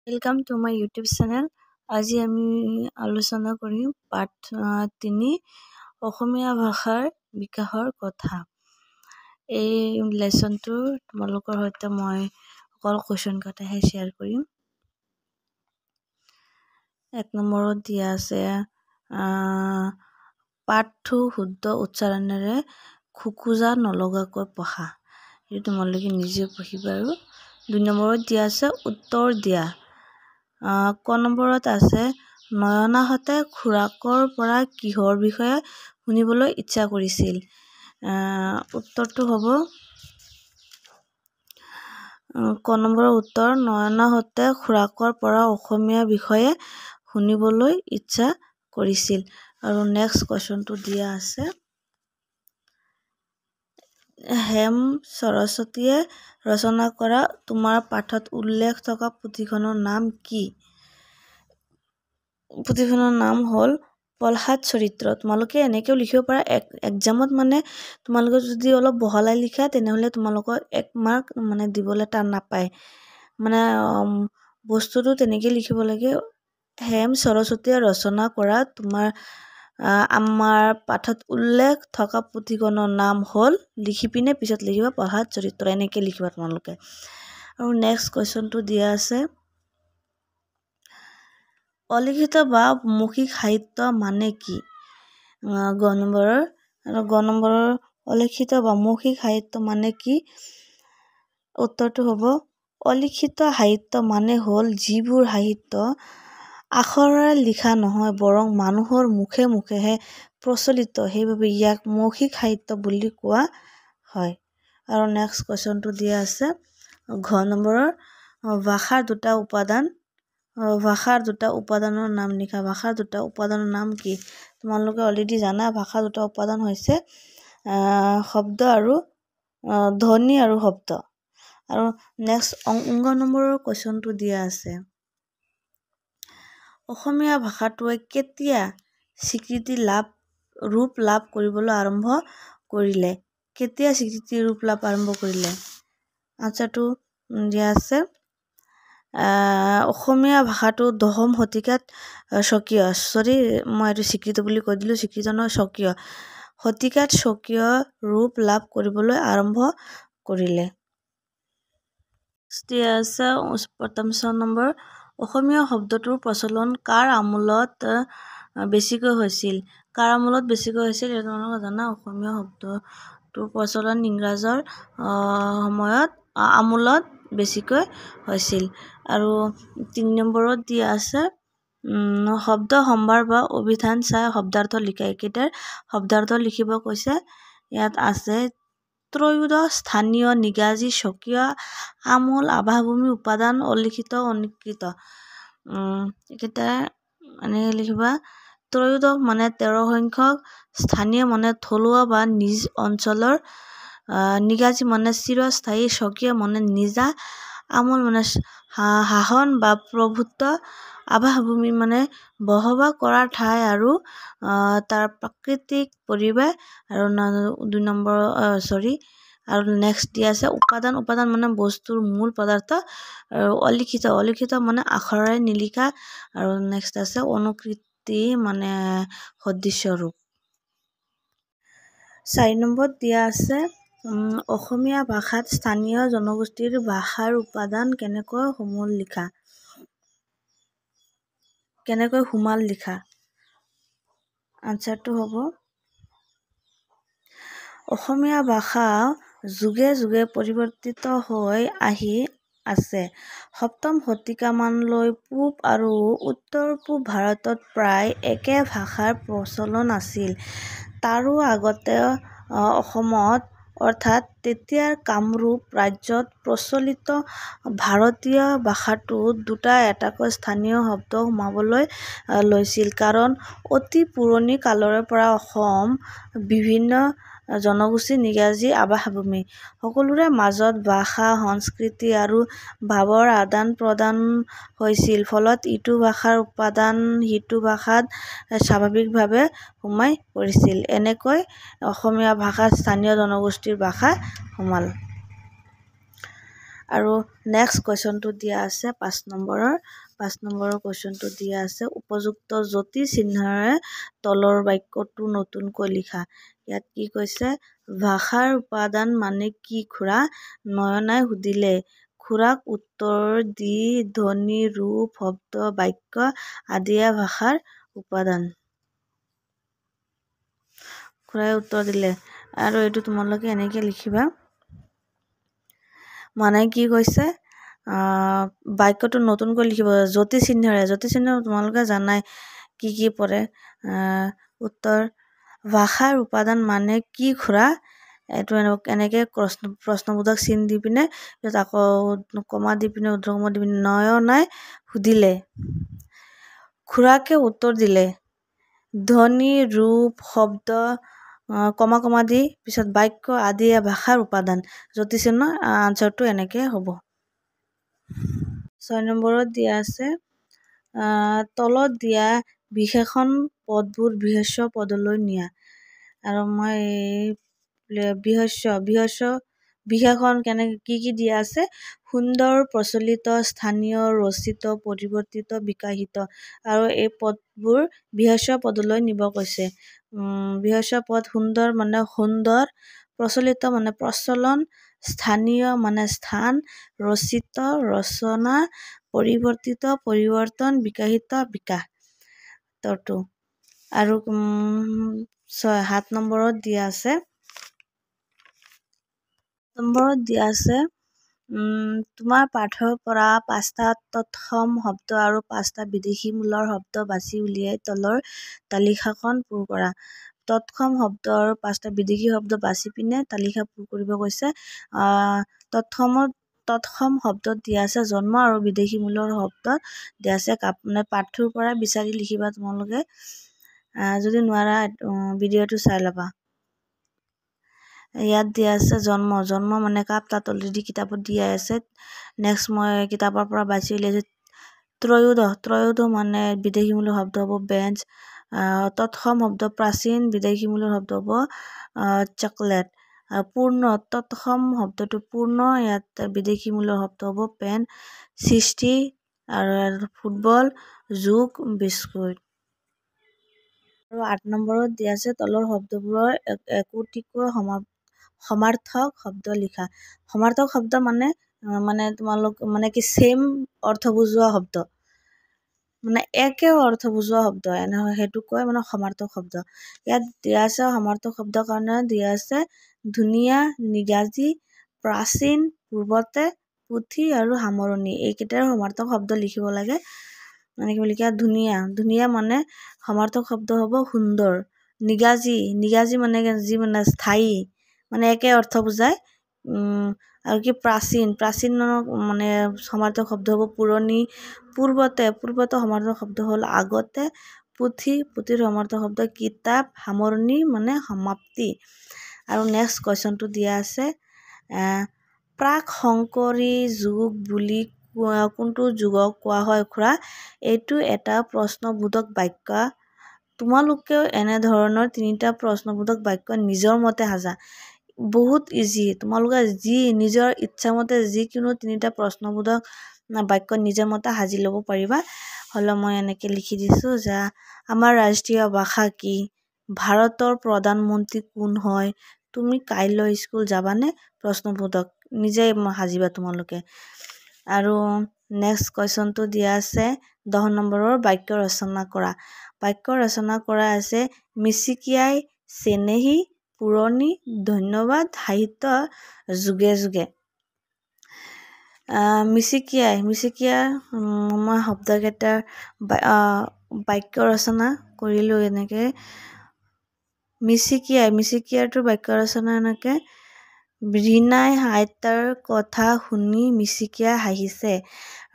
Welcome to my YouTube channel. আজি আমি আলোচনা কৰিম পাঠ 3, অসমীয়া ভাষাৰ বিকাশৰ কথা। এই লেচনটো তোমালোকৰ সৈতে মই অকল কুৱেশ্যন কেইটাহে শ্বেয়াৰ কৰিম। 1 নম্বৰত দিয়া আছে, পাঠটো শুদ্ধ উচ্চাৰণেৰে খোকোজা নলগাকৈ পঢ়া। এইটো তোমালোকে নিজে পঢ়িবা। আৰু 2 নম্বৰত দিয়া আছে, উত্তৰ দিয়া। ক নম্বৰত আছে, নয়নাহঁতে খুৰাকৰ পৰা কিহৰ বিষয়ে শুনিবলৈ ইচ্ছা কৰিছিল? উত্তৰটো হ'ব ক নম্বৰৰ উত্তৰ, নয়নাহঁতে খুৰাকৰ পৰা অসমীয়া বিষয়ে শুনিবলৈ ইচ্ছা কৰিছিল। আৰু নেক্সট কুৱেশ্যনটো দিয়া আছে, হেম সৰস্বতীয়ে ৰচনা কৰা তোমাৰ পাঠত উল্লেখ থকা পুথিখনৰ নাম কি? পুথিখনৰ নাম হ'ল প্ৰহ্লাদ চৰিত্ৰ। তোমালোকে এনেকৈও লিখিব পাৰা। এক্সামত মানে তোমালোকে যদি অলপ বহলাই লিখা, তেনেহ'লে তোমালোকক 1 মাৰ্ক মানে দিবলৈ টান নাপায়। মানে বস্তুটো তেনেকৈ লিখিব লাগে। হেম সৰস্বতীয়ে ৰচনা কৰা তোমাৰ আমাৰ পাঠত উল্লেখ থকা পুথিখনৰ নাম হ'ল লিখি পিনে পিছত লিখিবা প্ৰহ্লাদ চৰিত্ৰ, এনেকৈ লিখিবা তোমালোকে। আৰু নেক্সট কুৱেশ্যনটো দিয়া আছে, অলিখিত বা মৌখিক সাহিত্য মানে কি? গ নম্বৰৰ, আৰু গ নম্বৰৰ অলিখিত বা মৌখিক সাহিত্য মানে কি? উত্তৰটো হ'ব, অলিখিত সাহিত্য মানে হ'ল যিবোৰ সাহিত্য আখৰেৰে লিখা নহয়, বৰং মানুহৰ মুখে মুখেহে প্ৰচলিত, সেইবাবে ইয়াক মৌখিক সাহিত্য বুলি কোৱা হয়। আৰু নেক্সট কুৱেশ্যনটো দিয়া আছে, ঘ নম্বৰৰ, ভাষাৰ দুটা উপাদান, ভাষাৰ দুটা উপাদানৰ নাম লিখা। ভাষাৰ দুটা উপাদানৰ নাম কি? তোমালোকে অলৰেডি জানা, ভাষাৰ দুটা উপাদান হৈছে শব্দ আৰু ধ্বনি আৰু শব্দ। আৰু নেক্সট অংগ নম্বৰৰ কুৱেশ্যনটো দিয়া আছে, অসমীয়া ভাষাটোৱে কেতিয়া স্বীকৃতি লাভ ৰূপ লাভ কৰিবলৈ আৰম্ভ কৰিলে? কেতিয়া স্বীকৃতি ৰূপ লাভ আৰম্ভ কৰিলে? আনচাৰটো দিয়া আছে, অসমীয়া ভাষাটো দশম শতিকাত স্বকীয়, চৰি, মই এইটো স্বীকৃত বুলি কৈ দিলোঁ, স্বীকৃত নহয়, স্বকীয় শতিকাত স্বকীয় ৰূপ লাভ কৰিবলৈ আৰম্ভ কৰিলে। দিয়া আছে প্ৰথম 6 নম্বৰ, অসমীয়া শব্দটোৰ প্ৰচলন কাৰ আমোলত বেছিকৈ হৈছিল? কাৰ আমোলত বেছিকৈ হৈছিল? এইটো তোমালোকে জানা, অসমীয়া শব্দটোৰ প্ৰচলন ইংৰাজৰ সময়ত আমোলত বেছিকৈ হৈছিল। আৰু 3 নম্বৰত দিয়া আছে, শব্দ সম্ভাৰ বা অভিধান চাই শব্দাৰ্থ লিখা। এইকেইটাৰ শব্দাৰ্থ লিখিব কৈছে। ইয়াত আছে ত্ৰয়োদশ, স্থানীয়, নিগাজী, স্বকীয়, আমোল, আৱাসভূমি, উপাদান, অলিখিত, অনিকৃত। এইকেইটা মানে লিখিবা, ত্ৰয়োদশ মানে 13 সংখ্যক, স্থানীয় মানে থলুৱা বা নিজ অঞ্চলৰ, নিগাজী মানে চিৰস্থায়ী, স্বকীয় মানে নিজা, আমোল মানে শাসন বা প্ৰভুত্ব, আৱাসভূমি মানে বসবাস কৰা ঠাই আৰু তাৰ প্ৰাকৃতিক পৰিৱেশ। আৰু 2 নম্বৰ, চৰি, আৰু নেক্সট দিয়া আছে উপাদান, উপাদান মানে বস্তুৰ মূল পদাৰ্থ, আৰু অলিখিত, অলিখিত মানে আখৰেৰে নিলিখা। আৰু নেক্সট আছে অনুকৃতি মানে সদৃশ্য ৰূপ। 4 নম্বৰত দিয়া আছে, অসমীয়া ভাষাত স্থানীয় জনগোষ্ঠীৰ ভাষাৰ উপাদান কেনেকৈ সমূল লিখা? কেনেকৈ সোমাল লিখা? আনচাৰটো হ'ব, অসমীয়া ভাষা যুগে যুগে পৰিৱৰ্তিত হৈ আহি আছে। সপ্তম শতিকামানলৈ পূব আৰু উত্তৰ পূব ভাৰতত প্ৰায় একে ভাষাৰ প্ৰচলন আছিল। তাৰো আগতে অসমত, অৰ্থাৎ তেতিয়াৰ কামৰূপ ৰাজ্যত প্ৰচলিত ভাৰতীয় ভাষাটোত দুটা এটাকৈ স্থানীয় শব্দ সোমাবলৈ লৈছিল। কাৰণ অতি পুৰণি কালৰে পৰা অসম বিভিন্ন জনগোষ্ঠীৰ নিগাজী আৱাসভূমি। সকলোৰে মাজত ভাষা, সংস্কৃতি আৰু ভাৱৰ আদান প্ৰদান হৈছিল। ফলত ইটো ভাষাৰ উপাদান সিটো ভাষাত স্বাভাৱিকভাৱে সোমাই পৰিছিল। এনেকৈ অসমীয়া ভাষাত স্থানীয় জনগোষ্ঠীৰ ভাষা সোমাল। আৰু নেক্সট কুৱেশ্যনটো দিয়া আছে 5 নম্বৰৰ। 5 নম্বৰৰ কুৱেশ্যনটো দিয়া আছে উপযুক্ত যতি চিহ্নৰে তলৰ বাক্যটো নতুনকৈ লিখা। ইয়াত কি কৈছে? ভাষাৰ উপাদান মানে কি খুৰা? নয়নাই সুধিলে। খুৰাক উত্তৰ দি ধ্বনি, ৰূপ, শব্দ, বাক্য আদিয়ে ভাষাৰ উপাদান। খুৰাই উত্তৰ দিলে। আৰু এইটো তোমালোকে এনেকৈ লিখিবা। মানে কি কৈছে? বাক্যটো নতুনকৈ লিখিব যতি চিহ্নৰে। যতি চিহ্ন তোমালোকে জানাই কি কি পৰে। উত্তৰ ভাষাৰ উপাদান মানে কি খুৰা? এইটো এনেকৈ প্ৰশ্নবোধক চিন দি পিনে পিছত আকৌ কমা দি পিনে উদ্ধকমা দি পিনে নয়নাই সুধিলে। খুৰাকে উত্তৰ দিলে ধ্বনি, ৰূপ, শব্দ, কমা কমা দি পিছত বাক্য আদিয়ে ভাষাৰ উপাদান। যতি চিহ্ন আনচাৰটো এনেকৈ হ'ব। 6 নম্বৰত দিয়া আছে তলত দিয়া বিশেষণ পদবোৰ বিশেষ্য পদলৈ নিয়া। আৰু মই বিশেষ্য বিশেষ্য বিশেষণ কেনেকৈ কি কি দিয়া আছে? সুন্দৰ, প্ৰচলিত, স্থানীয়, ৰচিত, পৰিৱৰ্তিত, বিকাশিত। আৰু এই পদবোৰ বিশেষ্য পদলৈ নিব কৈছে। বিশেষ্য পদ সুন্দৰ মানে সুন্দৰ, প্ৰচলিত মানে প্ৰচলন, স্থানীয় মানে স্থান, ৰচিত ৰচনা, পৰিৱৰ্তিত পৰিৱৰ্তন, বিকাশিত বিকাশ। উত্তৰটো। আৰু 6 7 নম্বৰত দিয়া আছে, নম্বৰত দিয়া আছে তোমাৰ পাঠৰ পৰা 5টা তৎসম শব্দ আৰু 5টা বিদেশী মূলৰ শব্দ বাছি উলিয়াই তলৰ তালিকাখন পূৰ কৰা। তৎসম শব্দ আৰু 5টা বিদেশী শব্দ বাছি পিনে তালিকা পূৰ কৰিব কৈছে। তৎসম শব্দত দিয়া আছে জন্ম আৰু বিদেশী মূলৰ শব্দত দিয়া আছে কাপ। মানে পাঠটোৰ পৰা বিচাৰি লিখিবা তোমালোকে। যদি নোৱাৰা ভিডিঅ'টো চাই ল'বা। ইয়াত দিয়া আছে জন্ম, জন্ম মানে কাপ, তাত অলৰেডি কিতাপত দিয়া আছে। নেক্সট মই কিতাপৰ পৰা বাছি উলিয়াইছোঁ ত্ৰয়োদশ। ত্ৰয়োদশ মানে বিদেশী মূলৰ শব্দ হ'ব বেঞ্চ। তৎসম শব্দ প্ৰাচীন, বিদেশী মূলৰ শব্দ হ'ব চকলেট। পূৰ্ণ, তৎসম শব্দটো পূৰ্ণ, ইয়াত বিদেশী মূলৰ শব্দ হ'ব পেন। সৃষ্টি আৰু ফুটবল, যোগ, বিস্কুট। আৰু 8 নম্বৰত দিয়া আছে তলৰ শব্দবোৰৰ একোটিকৈ সমাৰ্থক শব্দ লিখা। সমাৰ্থক শব্দ মানে মানে তোমালোক মানে কি ছেম অৰ্থ বুজোৱা শব্দ, মানে একে অৰ্থ বুজোৱা শব্দ, এনে সেইটো কয় মানে সমাৰ্থক শব্দ। ইয়াত দিয়া আছে সমাৰ্থক শব্দৰ কাৰণে দিয়া আছে ধুনীয়া, নিগাজী, প্ৰাচীন, পূৰ্বতে, পুথি আৰু সামৰণি। এইকেইটাৰ সমাৰ্থক শব্দ লিখিব লাগে। মানে কি বুলি কয়? ধুনীয়া, ধুনীয়া মানে সমাৰ্থক শব্দ হ'ব সুন্দৰ। নিগাজী, নিগাজী মানে যি মানে স্থায়ী, মানে একে অৰ্থ বুজায়। আৰু কি প্ৰাচীন, প্ৰাচীন মানে সমাৰ্থক শব্দ হ'ব পুৰণি। পূৰ্বতে, পূৰ্বতে সমাৰ্থক শব্দ হ'ল আগতে। পুথি, পুথিৰ সমাৰ্থক শব্দ কিতাপ। সামৰণি মানে সমাপ্তি। আৰু নেক্সট কুৱেশ্যনটো দিয়া আছে প্ৰাক শংকৰী যুগ বুলি কোনটো যুগক কোৱা হয় খুৰা? এইটো এটা প্ৰশ্নবোধক বাক্য। তোমালোকেও এনেধৰণৰ 3টা প্ৰশ্নবোধক বাক্য নিজৰ মতে সাজা। বহুত ইজি। তোমালোকে যি নিজৰ ইচ্ছামতে যিকোনো 3টা প্ৰশ্নবোধক বাক্য নিজৰ মতে সাজি ল'ব পাৰিবা। হ'লেও মই এনেকৈ লিখি দিছোঁ যে আমাৰ ৰাষ্ট্ৰীয় ভাষা কি, ভাৰতৰ প্ৰধানমন্ত্ৰী কোন হয়, তুমি কাইলৈ স্কুল যাবানে? প্ৰশ্নবোধক নিজে সাজিবা তোমালোকে। আৰু নেক্সট কুৱেশ্যনটো দিয়া আছে 10 নম্বৰৰ বাক্য ৰচনা কৰা। বাক্য ৰচনা কৰা আছে মিচিকিয়াই, চেনেহী, পুৰণি, ধন্যবাদ, সাহিত্য, যুগে যুগে। মিচিকিয়াই, মিচিকিয়া মই শব্দকেইটাৰ বাক্য ৰচনা কৰিলোঁ এনেকৈ। মিচিকিয়াই, মিচিকিয়াটোৰ বাক্য ৰচনা এনেকৈ ৰীণাই আইতাৰ কথা শুনি মিচিকিয়াই হাঁহিছে।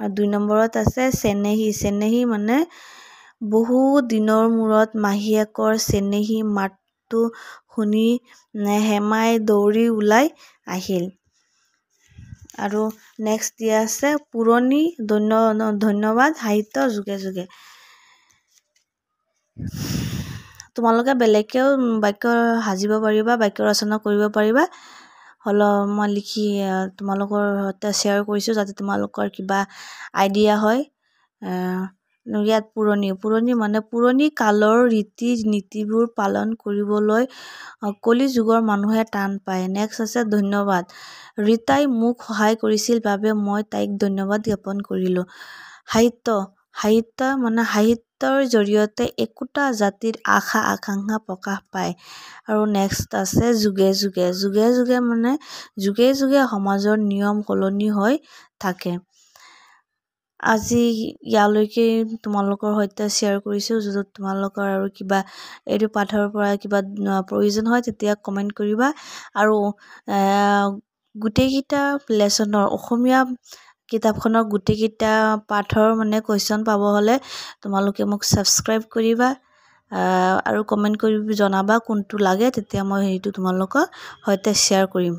আৰু 2 নম্বৰত আছে চেনেহী। চেনেহী মানে বহু দিনৰ মূৰত মাহীয়েকৰ চেনেহী মাতটো শুনি হেমাই দৌৰি ওলাই আহিল। আৰু নেক্সট দিয়া আছে পুৰণি, ধন্যবাদ, সাহিত্য, যুগে যুগে। তোমালোকে বেলেগকেও বাক্য সাজিব পাৰিবা, বাক্য ৰচনা কৰিব পাৰিবা। হ'লেও মই লিখি তোমালোকৰ সৈতে শ্বেয়াৰ কৰিছোঁ, যাতে তোমালোকৰ কিবা আইডিয়া হয়। ইয়াত পুৰণি, পুৰণি মানে পুৰণি কালৰ ৰীতি নীতিবোৰ পালন কৰিবলৈ কলি যুগৰ মানুহে টান পায়। নেক্সট আছে ধন্যবাদ। ৰীতাই মোক সহায় কৰিছিল বাবে মই তাইক ধন্যবাদ জ্ঞাপন কৰিলোঁ। সাহিত্য, সাহিত্য মানে সাহিত্যৰ জৰিয়তে একোটা জাতিৰ আশা আকাংক্ষা প্ৰকাশ পায়। আৰু নেক্সট আছে যুগে যুগে। যুগে যুগে মানে যুগে যুগে সমাজৰ নিয়ম সলনি হৈ থাকে। আজি ইয়ালৈকে তোমালোকৰ সৈতে শ্বেয়াৰ কৰিছোঁ। যদি তোমালোকৰ আৰু কিবা এইটো পাঠৰ পৰা কিবা প্ৰয়োজন হয়, তেতিয়া কমেণ্ট কৰিবা। আৰু গোটেইকেইটা লেচনৰ, অসমীয়া কিতাপখনৰ গোটেইকেইটা পাঠৰ মানে কুৱেশ্যন পাব হ'লে তোমালোকে মোক ছাবস্ক্ৰাইব কৰিবা আৰু কমেণ্ট কৰি জনাবা কোনটো লাগে, তেতিয়া মই সেইটো তোমালোকৰ সৈতে শ্বেয়াৰ কৰিম।